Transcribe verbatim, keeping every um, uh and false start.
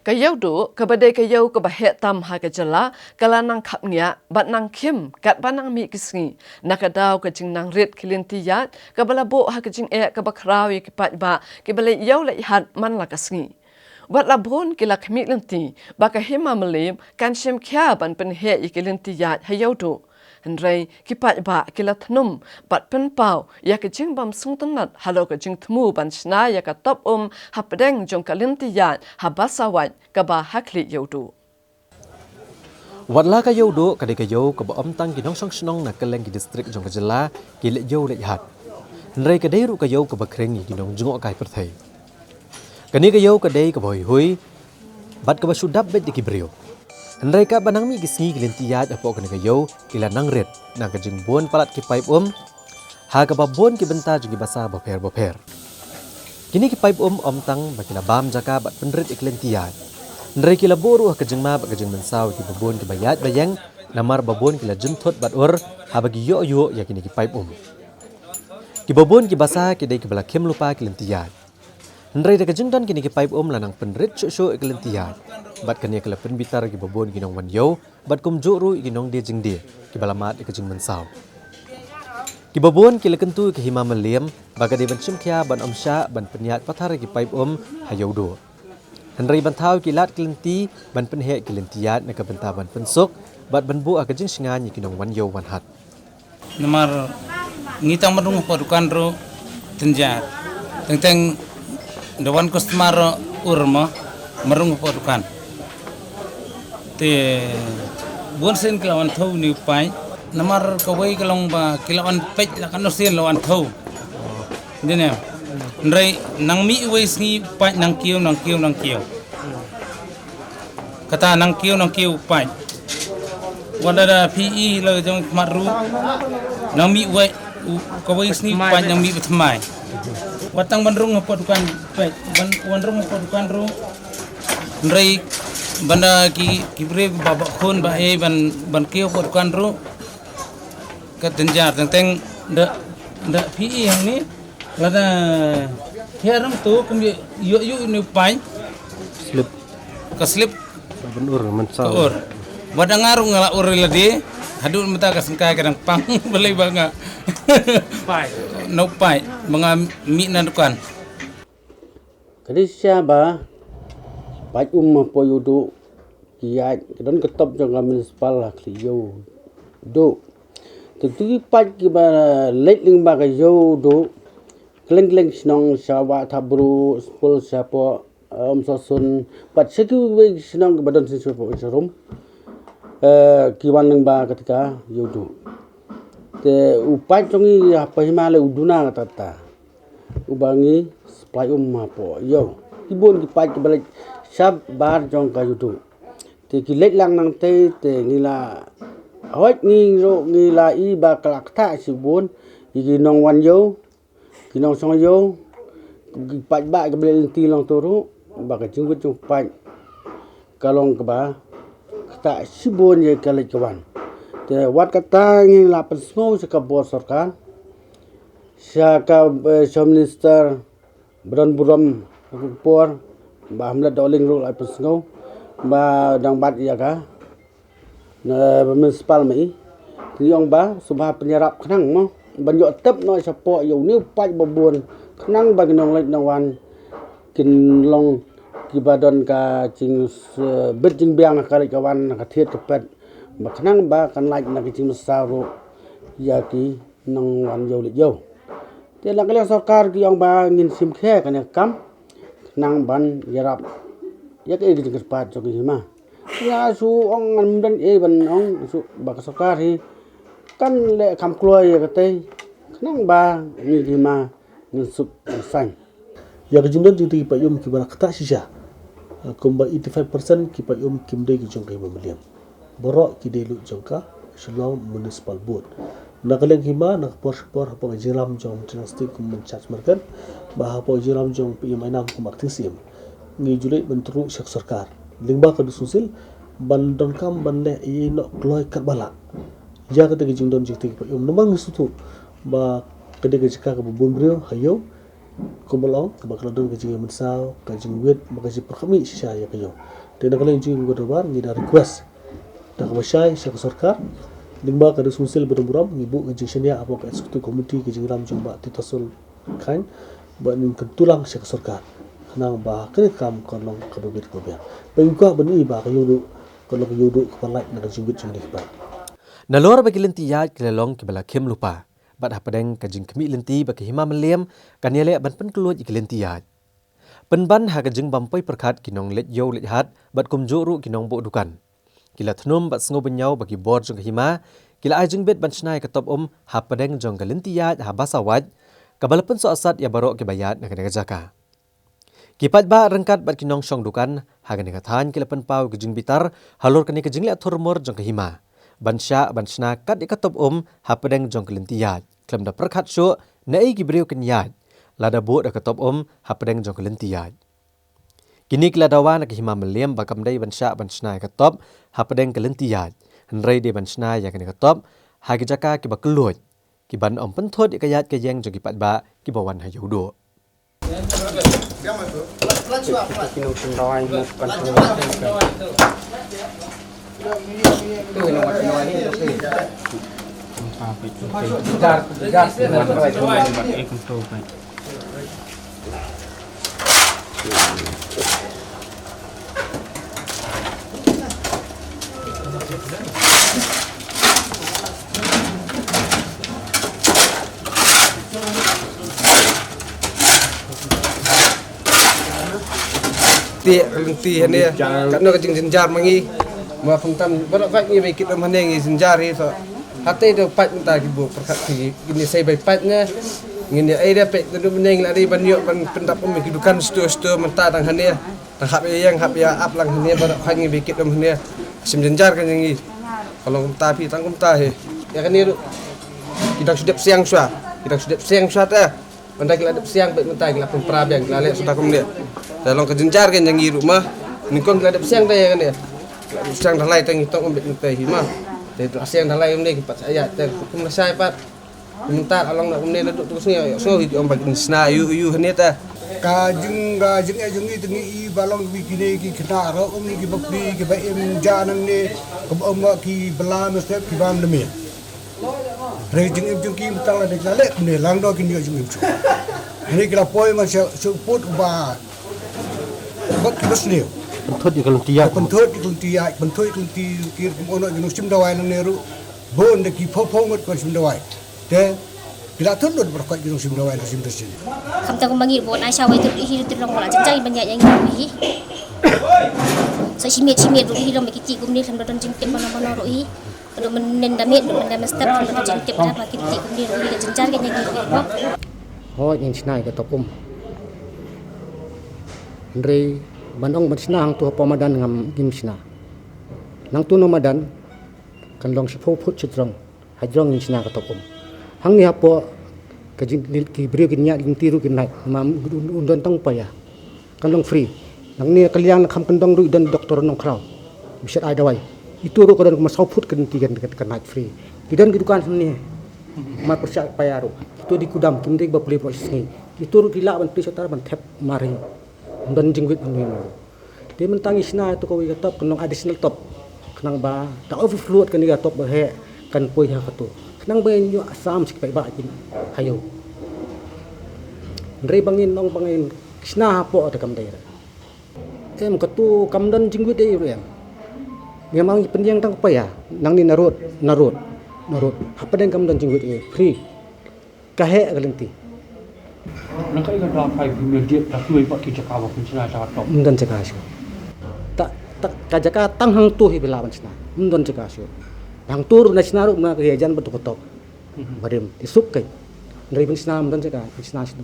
Ka Ïewduh, kaba dei ka ïew kaba heh tam ha ka jylla, ka la nang khapngiah bad nang khim katba nang mih ki sngi, na ka daw ka jingnang rit ki lynti ïaid kaba la buh ha ka jingeh kaba khraw ïa ki paidbah kiba leit ïew leit hat man la ka sngi. Wat la bun ki la khmih lynti ba ka hima mylliem kan shim khia ban pynheh ïa ki lynti ïaid ha Ïewduh. Hynrei ki paidbah ki la thnum bad pynpaw ïa ka jingbym sngewtynnat halor ka jingthmu ban shna ïa ka top um hapdeng jong ka lynti ïaid ha Basawait kaba ha khlieh Ïewduh. Wat la ka Ïewduh ka dei ka ïew kaba ym tang ki nongshong shnong na kylleng ki distrik jong ka jylla ki leit ïew leit hat, hynrei ka dei ruh ka ïew kaba khring ïa ki nongjngohkai pyrthei. Kane ka ïew ka dei kaba huihui bad kaba shu dap beit da ki briew. Hynrei katba nang mih ki sngi ki lynti ïaid hapoh kane ka ïew ki la nang rit na ka jingbun palat ki paip um ha kaba bun ki bynta jong ki basa bapher bapher. Kine ki paip um ym tang ba ki la bam jaka bad pynrit ïa ki lynti ïaid, hynrei ki la buh ruh ha ka jingma bad ka jingmynsaw ïa kiba bun kiba ïaid ba ïeng, namar ba bun ki la jynthut bad ur haba ki ïoh ïuh ïa kine ki paip um. Kiba bun ki basa ki dei kiba la khim lypa ki lynti ïaid. Hynrei da ka jingdon kine ki paip um la nang pynrit shuh shuh ïa ki lynti ïaid, bad kane ka la pynbitar ïa kiba bun ki nongwan ïew bad kumjuh ruh ïa ki nongdie jingdie kiba la mad ïa ka jingmynsaw. Kiba bun ki la kyntu ïa ka hima mylliem ba ka dei ban shim khia ban ym shah ban pynïaid pathar ïa ki paip um ha Ïewduh. Hynrei ban thaw ïa ki lad ki lynti ban pynheh ïa ki lynti ïaid na ka bynta ban pynsuk bad ban buh ha ka jingshngaiñ ïa ki nongwan ïew wan hat. Namar ngi tang ban rung hapoh dukan ruh tynjar. Teng teng da wan customer ruh ur mo, ban rung hapoh dukan. Te bun sien ki la wan thew ïa une u paip. Namar kawei ka long ba ki la wan peit la katno sien la wan thew. Dei ne. Hynrei nang mih uwei sngi u paip nang kiew, nang kiew, nang kiew. Kata nang kiew, nang kiew u paip. Wat lada phi i la jong khmat ruh, nang mih uwei, u, kawei sngi u paip nang mih ba thymmai. Wat tang ban rung hapoh dukan, peit, ban, ban rung hapoh dukan ruh. Hynrei ban da ki, ki briew ba, ba khun ba ei ban, ban kiew hapoh dukan ruh. Ka tynjar teng teng da, da phi i hangne. Lada phi ïaid rung to kum ïoh, ïoh, ïoh une u paip. Slip. Ka slip. Ban ur mynsaw. Ka ur. Wat da nga ruh nga la ur lade. Haduh mynta ka syngkai ka dang pang balei ba nga. Paip. Na u paip ba nga mih na dukan. Ka dei shisha ba paip um hapoh Ïewduh ki ïaid, ka don ka top jong ka municipal ha khlieh Ïewduh. Te tu ki paip kiba leit lyngba ka Ïewduh, kylleng kylleng shnong, sha Wah Thapbru, Sempul, shapoh, eh, Umsohsun, bad sha kiwei ki shnong kiba don shisha shapoh sharum, eh, ki wan lyngba kata ka Ïewduh. Te u paip jong ngi hapoh hima lei u duna kata kata. Uba ngi supply um hapoh ïew. Ki bun ki paip kiba leit shabar jong ka Ïewduh. Te ki leit lang nangtei te ngi la, hooid ngi ruh ngi la i ba ka la ktah shibun ïa ki nongwan ïew, ki nongshong ïew, ki paidbah kiba leit lynti long to ruh ba ka jingwit jong u paip ka long kaba ktah shibun ïa ka leit ka wan. Te wat kata ngi la pynsngew sha ka bor sorkar, sha ka, eh, sha u minister ba don burom ha ka por, Bah Hamlet Dohling ruh la pynsngew ba dang bat ïa ka, na, ba municipal ma i. Te ngi ong ba sngewbha pynïarap khnang mo ban ïoh tep noh shapoh ïa une u paip ba bun, khnang ba ki nongleit nongwan kin long kiba don ka jing, eh, bit jingbiang ha ka leit ka wan, ha ka thied ka pet, ba khnang ba kan lait na ka jingmynsaw ruh ïa ki nongwan ïew leit ïew. Te na ka liang sorkar ki ong ba ngin shim khia kane ka kam khnang ban ïarap ïa kaei ka jingkyrpad jong ki hima. Nga shu ong ngan ym don ei ban ong, shu ba ka sorkar hi kan leh kham kloi ïa katei khnang ba ngi ki hima ngin suk ngin saiñ. Ïa ka jingdon jingtei ki paip um kiba la ktah shisha, kumba eighty five percent ki paip um kim dei ki jong ka hima mylliem. Baroh ki dei lut jong ka Shillong Municipal Board. Na ka liang hima, na ka por sha por, hapoh ka jingïalam jong Trina State kum in charge market, bad hapoh ka jingïalam jong P M Ainam kum acting C M, ngi ju leit ban through sha ka sorkar lyngba ka Dusun Sil ban donkam ban leh ïa ino kloi katba lah ïa kata ka jingdon jingtei ki paip um. Namar ngi sngewthuh ba ka dei ka jaka kaba bun briew ha ïew, Kumba long, kaba ka la don ka jingïamynsaw, ka jingwit, bad ka jingpyrkhat shisha ïa ka ïew. Te na ka liang jong ngi kum ka dorbar, ngi da request da kaba shai sha ka sorkar, lyngba ka District Council Badongbrom, ngi buh ka jingshaniah hapoh ka Executive Committee, ka jingram jong Bah Titasul Chyne, ba ngin kyntu lang sha ka sorkar, khnang ba kane ka kam kan long kaba bit kaba biang. Ba ngi kwah ban ïohi ba ka ïew duh kan long ka ïew duh kaba lait na ka jingwit jong kine ki paid. Nalor ba ki lynti ïaid ki la long kiba la khim lypa, bad hapdeng ka jingkhmih lynti ba ka hima mylliem kan ïaleh ban pynkhlaiñ ïa ki lynti ïaid. Pynban ha ka jingbym poi pyrkhat ki nongleit ïew leit hat bad kumjuh ruh ki nongbuh dukan, ki la thnum bad sngew bynñiaw ba ki bor jong ka hima ki la ai jingbit ban shna ïa ka top um hapdeng jong ka lynti ïaid ha Basawait, kaba la pynsohsat ïa baroh kiba ïaid na kane ka jaka. Ki paidbah ryngkat bad ki nongshong dukan ha kane ka thaiñ ki la pynpaw ka jingbitar halor kane ka jingleh thurmur jong ka hima ban shah ban shna kat ïa ka top um hapdeng jong ka lynti ïaid, khlem da pyrkhat shuh naei ki briew kin ïaid, lada buh da ka top um hapdeng jong ka lynti ïaid. Kine ki la dawa na ka hima mylliem ba kam dei ban shah ban shna ïa ka top hapdeng ka lynti ïaid, hynrei dei ban shna ïa kane ka top ha ki jaka kiba kylluid, kiban ym pynthut ïa ka ïaid ka ïeng jong ki paidbah kiba wan ha ïew duh. Te lynti hangne, katno ka jingjynjar ma ngi. Ma khamtam baroh khoit ngi ba ïa kit um hangne ngi jynjar hi to. Hangtei to pait mynta ki buh pyrkhat ki, kine sei bai pait ne. Ngin ïa ai da peit naduh mynne ngi la dei ban ïoh ban pyndap um ïa ki dukan store store mynta dang hangne. Tang hap ïa ïeng hap ïa ap lang hangne baroh khoit ngi ba ïa kit um hangne. Shim jynjar ka jong ngi. Ka long kumta phi tang kumta hi. Ïa kane ruh ki dang shu dep siang shuwa. Ki dang shu dep siang shuwa te. Mynta ki la dep siang bad mynta ki la pynpra biang ki la leh suda kumne. Te long ka jynjar ka jong ngi ruh ma. Nyngkong ki la dep siang te ïa kane. Ki la dep siang da lai te ngi tong um bad mynta hi ma. Te tu siang da lai kumne ki pat sa ïa te kum la shai pat. Mynta along na kumne naduh tu sngew ïa sngew ki ong ba kin shna ïu ïu hangne te. Ka jing ka jingeh jong ngi te ngi i ba long bad kine ki khynnah ruh um ki bapli kiba im ja nangne. Kiba um ki bala mestep kiba am demi. Re jingim jong ki mynta la dei la leh kumne lang do kin ïoh jingim jong. Re ki la poi man sha sha put ba. Bad ki ba sniew. Pynthut ïa ka lynti ïaid. Pynthut ïa ka lynti ïaid, pynthut ïa ka lynti ki kum ono jong shim dawai nangne ruh. Bun da ki phew phew ngut ki shim dawai. Te ki la thut lut baroh khoit ki shim dawai, shim dawai. Khamtam kumba ngi bun ai shawai te ruh hi te long ba la jynjar ban ïaid ïa ngi ruh hi. Sa shimet shimet ruh hi long ba ki tih kumne khlem da don jingtip mano mano ruh hi. Ka dei mynnin da miet, dei mynnin da mynstep, ka dei jingtip da ba ki tip kumne ruh ka jynjar ka ngi ruh. Hooid ngin shna ïa ka top um. Hynrei ban ong ban shna hangto hapoh madan ngam ngim shna. Nangto na madan kan long shiphew phut shajrong. Hajrong ngin shna ka top um. Hangne hapoh ka jing ki briew kin ïaid lynti ruh kin nait. Ma un don tang paia. Kan long free. Nangne ka liang na Khamkyndong ruh i don doktor Nongkhraw. Bishar ai dawai. Itu ruh ka don kumba saw phut ka lynti kan, kan, kan nait free. Ki don ki dukan hangne. Mar pyrshah paia ruh. Itu di kudam kim dei ba pule ba sngi. Itu ruh ki lah ban pli sotar ban thep mar hi. Don jingwit hangne ruh. Te mynta ngi shna ïa to kawei ka top kan long additional top. Khnang ba ta overflow kane ka top ba heh kan poi ha kato. Khnang ba ïoh sam sik pai ba kin hayo. Hynrei ba ngin ong ba ngin shna hapoh te kam dei re. Em, katu kam don jingwit ei ruh em. Ngi ma ngi pynïeng tang paia. Nangne na road, na road, na road. Hapdeng kam don jingwit ei. Free. Ka heh ka lynti. Nang ka ïa ka da phai female date da tuai pat ki jaka ba pynshna jaka top. Ym don jaka shuh. Ta, ta, ka jaka tang hangto hi ba la pynshna. Ym don jaka shuh. Hangto ruh na shna ruh na ka ïa jan ba tu ka top. Barim. Ti suk kai. Hynrei pynshna ym don jaka, pynshna shuh.